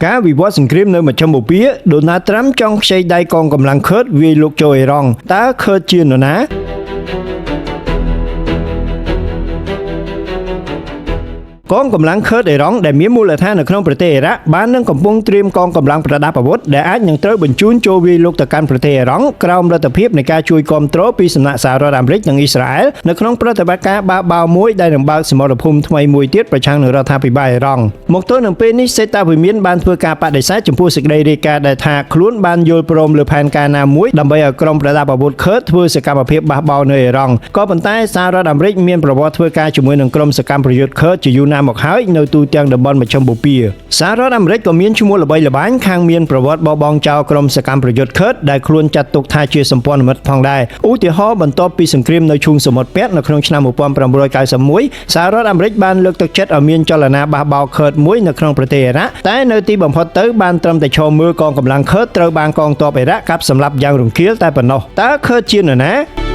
ការវិវត្តសង្គ្រាមនៅមជ្ឈិមបូព៌ាដូណាល់ត្រាំចង់ខ្ចីដៃកងកម្លាំងខឺតវាយលុកចូលអ៊ីរ៉ង់តើខឺតជានរណា កងកម្លាំងខឺតអ៊ីរ៉ង់ដែលមានមូលដ្ឋាននៅក្នុងប្រទេសអ៊ីរ៉ាក់បាននឹងកំពុងត្រៀមកងកម្លាំងប្រដាប់អាវុធដែលអាចនឹងត្រូវបញ្ជូនចូលវាយលុកទៅកាន់ប្រទេសអ៊ីរ៉ង់ក្រោមលទ្ធភាពនៃការជួយគាំទ្រពីសំណាក់សហរដ្ឋអាមេរិកនិងអ៊ីស្រាអែលនៅក្នុងប្រតិបត្តិការបះបោរមួយដែលនឹងបើកសមរភូមិថ្មីមួយទៀតប្រឆាំងនឹងរដ្ឋាភិបាលអ៊ីរ៉ង់មកទល់នឹងពេលនេះសេតាវិមានបានធ្វើការបដិសេធចំពោះសេចក្តីរាយការណ៍ដែលថាខ្លួនបានយល់ព្រមលើផែនការណាមួយដើម្បីឲ្យក្រុមប្រដាប់អាវុធខឺតធ្វើសកម្មភាពបះបោរនៅអ៊ីរ៉ង់ក៏ប៉ុន្តែសហរដ្ឋអាមេរិកមានប្រវត្តិធ្វើការជាមួយនឹងក្រុមសកម្មប្រយុទ្ធខឺតជាយូរណាស់មកហើយនៅទូទាំងតំបន់មជ្ឈិមបូព៌ាសហរដ្ឋអាមេរិកក៏មានឈ្មោះល្បីល្បាញខាងមានប្រវត្តិបបង់ចោលក្រុមសកម្មប្រយុទ្ធខឺតដែលខ្លួនចាត់ទុកថាជាសម្ព័ន្ធមិត្តផងដែរឧទាហរណ៍បន្ទាប់ពីសង្គ្រាមនៅឈូងសមុទ្រពាក់នៅក្នុងឆ្នាំ1991សហរដ្ឋអាមេរិកបានលើកទឹកចិត្តឲ្យមានចលនាបះបោរខឺតមួយនៅក្នុងប្រទេសអ៊ីរ៉ាក់តែនៅទីបំផុតទៅបានត្រឹមតែឈរមើលកងកម្លាំងខឺតត្រូវបានកងទ័ពអ៊ីរ៉ាក់កាប់សម្លាប់យ៉ាងរង្គាលតែប៉ុណ្ណោះតើខឺតជានរណា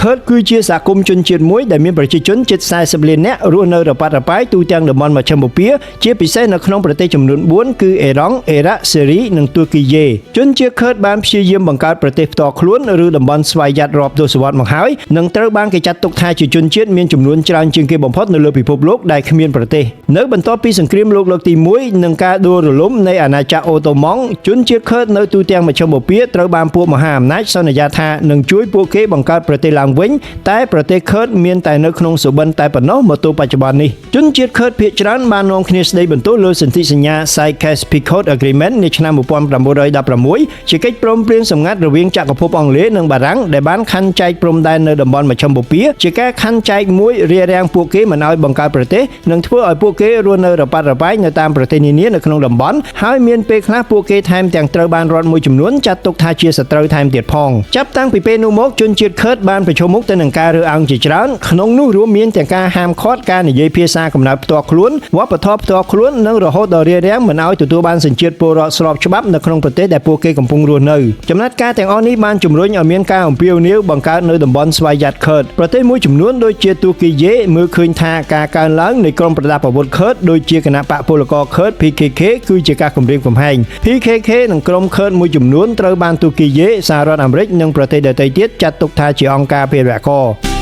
ខឺតគឺជាសហគមន៍ជនជាតិមួយដែលមានប្រជាជនជិត40លាននាក់រស់នៅរប៉ាត់រប៉ាយទូទាំងតំបន់មជ្ឈិមបូព៌ាជាពិសេសនៅក្នុងប្រទេសចំនួន4គឺអ៊ីរ៉ង់អ៊ីរ៉ាក់សេរីនិងទួរគីយេជនជាតិខឺតបានព្យាយាមបង្កើតប្រទេសផ្ទាល់ខ្លួនឬតំបន់ស្វយ័តរាប់ទសវត្សរ៍មកហើយនិងត្រូវបានគេចាត់ទុកថាជាជនជាតិមានចំនួនច្រើនជាងគេបំផុតនៅលើពិភពលោកដែលគ្មានប្រទេសនៅបន្ទាប់ពីសង្គ្រាមលោកលើកទី1និងការដួលរលំនៃអាណាចក្រអូតូម៉ង់ជនជាតិខឺតនៅទូទាំងមជ្ឈិមបូព៌ាត្រូវបានពួកមហាអំណាចសន្យាថានឹងជួយពួកគេបង្កើតប្រទេសឡើងវិញតែប្រទេសខឺតមានតែនៅក្នុងសុបិនតែប៉ុណ្ណោះមកទល់បច្ចុប្បន្ននេះជនជាតិខឺតភាគច្រើនបាននាំគ្នាស្ដីបន្ទោសលើសន្ធិសញ្ញា Sykes-Picot Agreement នៃឆ្នាំ1916ជាកិច្ចព្រមព្រៀងសម្ងាត់រវាងចក្រភពអង់គ្លេសនិងបារាំងដែលបានខណ្ឌចែកព្រំដែននៅតំបន់មជ្ឈិមបូព៌ាជាការខណ្ឌចែកមួយរារាំងពួកគេមិនឲ្យបង្កើតប្រទេសនិងធ្វើឲ្យពួកគេរស់នៅរប៉ាត់រប៉ាយនៅតាមប្រទេសនានានៅក្នុងតំបន់ហើយមានពេលខ្លះពួកគេថែមទាំងត្រូវបានរដ្ឋមួយចំនួនចាត់ទុកថាជាសត្រូវថែមទៀតផងចាប់តាំងពីពេលនោះមកជនជាតិខឺតបានប្រឈមមុខទៅនឹងការរើសអើងជាច្រើនក្នុងនោះរួមមានទាំងការហាមឃាត់ការនិយាយភាសាកំណើតផ្ទាល់ខ្លួនវប្បធម៌ផ្ទាល់ខ្លួននិងរហូតដល់រារាំងមិនឲ្យទទួលបានសញ្ជាតិពលរដ្ឋស្របច្បាប់នៅក្នុងប្រទេសដែលពួកគេកំពុងរស់នៅចំណាត់ការទាំងអស់នេះបានជំរុញឲ្យមានការអំពាវនាវបង្កើតនៅតំបន់ស្វយ័តខឺតប្រទេសមួយចំនួនដូចជាទួរគីយេមើលឃើញថាការកើនឡើងនៃក្រុមប្រដាប់អាវុធខឺតដូចជាគណបក្សពលករខឺត PKK គឺជាការគំរាមកំហែង PKK និងក្រុមខឺតមួយចំនួនត្រូវបានទួរគីយេសហរដ្ឋអាមេរិកនិងប្រទេសដទៃទៀតចាត់ទុកថាជាអង្គការភេរវករ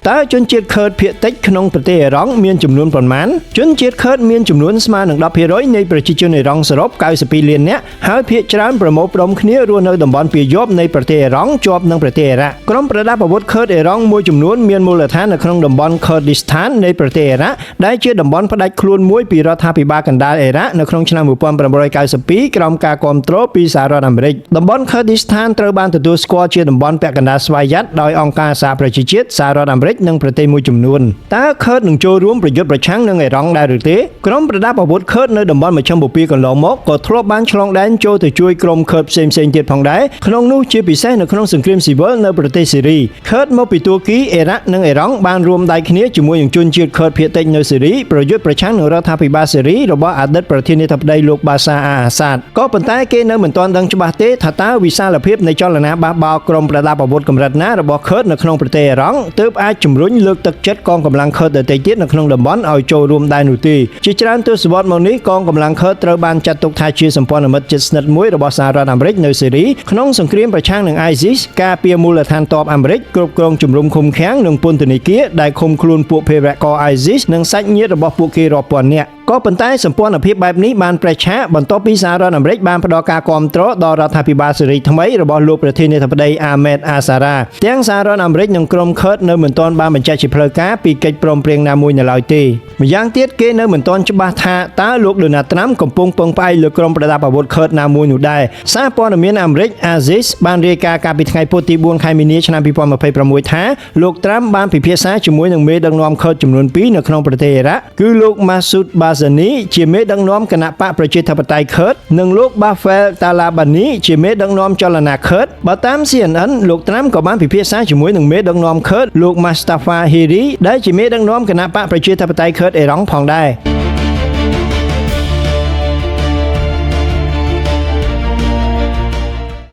តើជនជាតិខឺតភាគតិចក្នុងប្រទេសអ៊ីរ៉ង់មានចំនួនប៉ុន្មានជនជាតិខឺតមានចំនួនស្មើនឹង10%នៃប្រជាជនអ៊ីរ៉ង់សរុប92លាននាក់ហើយភាគច្រើនប្រមូលផ្ដុំគ្នារស់នៅតំបន់ពាយព្យនៃប្រទេសអ៊ីរ៉ង់ជាប់នឹងប្រទេសអ៊ីរ៉ាក់ក្រុមប្រដាប់អាវុធខឺតអ៊ីរ៉ង់មួយចំនួនមានមូលដ្ឋាននៅក្នុងតំបន់ខឺឌីស្ថាននៃប្រទេសអ៊ីរ៉ាក់ដែលជាតំបន់ផ្ដាច់ខ្លួនមួយពីរដ្ឋាភិបាលកណ្ដាលអ៊ីរ៉ាក់នៅក្នុងឆ្នាំ1992ក្រោមការគាំទ្រពីសហរដ្ឋអាមេរិកតំបន់ខឺឌីស្ថានត្រូវបានទទួលស្គាល់ជាតំបន់ពាក់កណ្ដាលស្វយ័តដោយអង្គការសហប្រជាជាតិសហរដ្ឋអាមេរិកនិងប្រទេសមួយចំនួនតើខឺតនឹងចូលរួមប្រយុទ្ធប្រឆាំងនឹងអ៊ីរ៉ង់ដែរឬទេក្រុមប្រដាប់អាវុធខឺតនៅតំបន់មជ្ឈិមបូព៌ាកន្លងមកក៏ធ្លាប់បានឆ្លងដែនចូលទៅជួយក្រុមខឺតផ្សេងៗទៀតផងដែរក្នុងនោះជាពិសេសនៅក្នុងសង្គ្រាមស៊ីវិលនៅប្រទេសសេរីខឺតមកពីទួរគីអ៊ីរ៉ាក់និងអ៊ីរ៉ង់បានរួមដៃគ្នាជាមួយនឹងជនជាតិខឺតភាគតិចនៅសេរីប្រយុទ្ធប្រឆាំងនឹងរដ្ឋាភិបាលសេរីរបស់អតីតប្រធានាធិបតីលោកបាសាអាអាសាតក៏ប៉ុន្តែគេនៅមិនទាន់ដឹងច្បាស់ទេថាតើវិសាលភាពនៃចលនាបះបោរក្រុមប្រដាប់អាវុធកម្រិតណារបស់ខឺតនៅក្នុងប្រទេសអ៊ីរ៉ង់ទើបអាចជំរុញលើកទឹកចិត្តកងកម្លាំងខឺតដទៃទៀតនៅក្នុងតំបន់ឲ្យចូលរួមដែរនោះទេជាច្រើនទសវត្សរ៍មកនេះកងកម្លាំងខឺតត្រូវបានចាត់ទុកថាជាសម្ព័ន្ធមិត្តជិតស្និទ្ធមួយរបស់សហរដ្ឋអាមេរិកនៅសេរីក្នុងសង្គ្រាមប្រឆាំងនឹង ISIS ការពារមូលដ្ឋានទ័ពអាមេរិកគ្រប់គ្រងជំរំឃុំឃាំងនិងពន្ធនាគារដែលឃុំខ្លួនពួកភេរវករ ISIS និងសាច់ញាតិរបស់ពួកគេរាប់ពាន់នាក់ក៏ប៉ុន្តែសម្ព័ន្ធភាពបែបនេះបានប្រេះឆាបន្ទាប់ពីសហរដ្ឋអាមេរិកបានផ្ដល់ការគាំទ្រដល់រដ្ឋាភិបាលសេរីថ្មីរបស់លោកប្រធានាធិបតីអាមេតអាសារ៉ាទាំងសហរដ្ឋអាមេរិកនិងក្រុមខឺតនៅមិនទាន់បានបញ្ជាក់ជាផ្លូវការពីកិច្ចព្រមព្រៀងណាមួយនៅឡើយទេម្យ៉ាងទៀតគេនៅមិនទាន់ច្បាស់ថាតើលោកដូណាល់ត្រាំកំពុងពឹងផ្អែកលើក្រុមប្រដាប់អាវុធខឺតណាមួយនោះដែរសារព័ត៌មានអាមេរិក Aziz បានរាយការណ៍កាលពីថ្ងៃពុធទី4ខែមីនាឆ្នាំ2026ថាលោកត្រាំបានពិភាក្សាជាមួយនឹងមេដឹកនាំខឺតចំនួន2នៅក្នុងប្រទេសអ៊ីរ៉ាក់គឺលោកម៉ាស៊ូតបាហ្សានីជាមេដឹកនាំគណបក្សប្រជាធិបតេយ្យខឺតនិងលោកបាហ្វែលតាឡាបានីជាមេដឹកនាំចលនាខឺតបើតាម CNN លោកត្រាំក៏បានពិភាក្សាជាមួយនឹងមេដឹកនាំខឺតលោកម៉ាស្តាហ្វាហ៊ីរីដែលជាមេដឹកនាំគណបក្សប្រជាធិបតេយ្យខឺតអ៊ីរ៉ង់ផងដែរ។